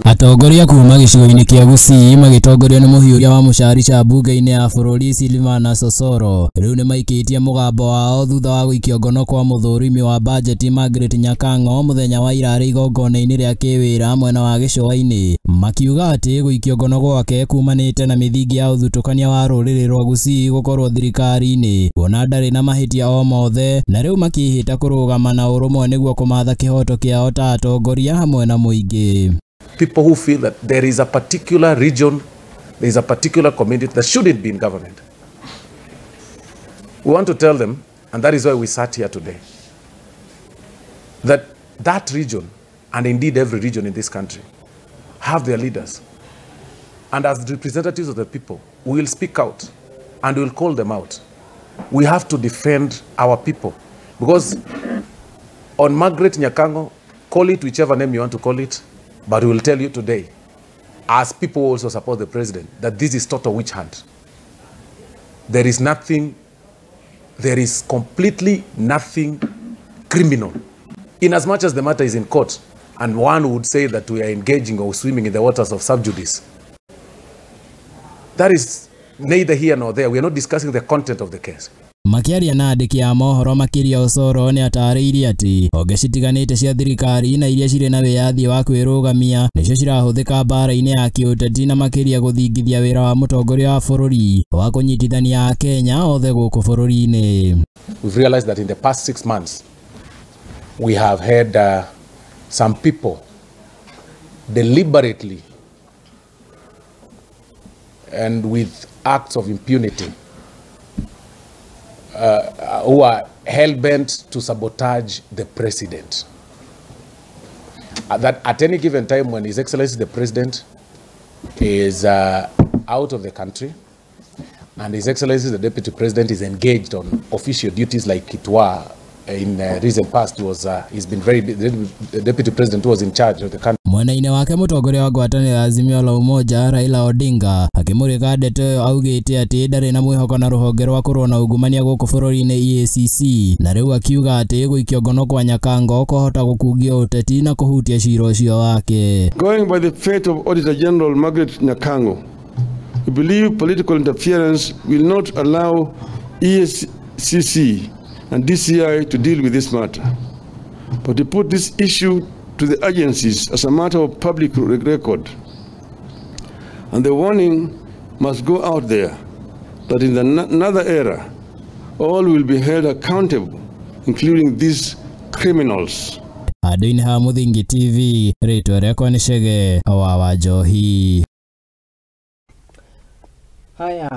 Atongoria kuma gĩcigo-inĩ kĩa Gusii magĩtongorio nĩ mũhiũria wa mũcarica mbunge-inĩ ya bũrũri Silvana Osoro rĩu nĩmaikĩtie mũgambo wao thutha wa gũikio ngono kwa mũthũrimi wa bajeti Margaret Nyakang'o mũthenya wa ira arĩ igongona-inĩ rĩa kĩwĩra mwena wa gĩcũa-inĩ, makiuga atĩ gũikio ngono gwake kumanĩte na mĩthingi ya ũthutũkania wa rũrĩrĩ rwa Gusii gũkorwo thirikari-inĩ kuona ndarĩ na mahĩtia o mothe, na rĩu makĩhĩta kũrũgama na ũrũmwe nĩguo kũmatha kĩhoto kĩao ta atongoria hamwe na mũingĩ. People who feel that there is a particular region, there is a particular community that shouldn't be in government. We want to tell them, and that is why we sat here today, that that region, and indeed every region in this country, have their leaders. And as representatives of the people, we will speak out and we will call them out. We have to defend our people. Because on Margaret Nyakang'o, call it whichever name you want to call it, but we will tell you today, as people also support the president, that this is total witch hunt. There is nothing, there is completely nothing criminal. In as much as the matter is in court, and one would say that we are engaging or swimming in the waters of sub judice, that is neither here nor there. We are not discussing the content of the case. Makiaria na andĩki a mohoro makĩria Osoro nĩ atarĩirie atĩ honge citiganĩte cia thirikari na iria cirĩ na wĩyathi wa kwĩrũgamia nĩcio cirahũthĩka mbara-inĩ ya kĩũteti na makĩria gũthingithia wĩra wa mũtongoria wa bũrũri wa kũnyitithania Akenya othe gũkũ bũrũri-inĩ. We've realized that in the past 6 months we have had some people deliberately and with acts of impunity who are hell-bent to sabotage the president. That at any given time when His Excellency the President is out of the country and His Excellency the Deputy President is engaged on official duties like it were in recent past, was he's been very the Deputy President was in charge of the country. Mwena-inĩ wake mũtongoria wa ngwatanĩro ya Azimio la Umoja Raila Odinga akĩmũrĩka ndeto ĩyo augĩte atĩ ndarĩ na mwĩhoko na rũhonge rwa kũrũa na ungumania gũkũ bũrũri-inĩ EACC, na rĩu akiuga atĩ gũikio ngono kwa Nyakang'o kũhota gũkungia ũteti na kũhutia cira ũcio wake. Going by the fate of Auditor General Margaret Nyakang'o, we believe political interference will not allow EACC and DCI to deal with this matter, but to put this issue to the agencies as a matter of public record. And the warning must go out there that in another era, all will be held accountable, including these criminals. Handũ-inĩ ha Mũthingi TV, rĩtwa rĩakwa nĩ Chege wa Wanjohi. Haya.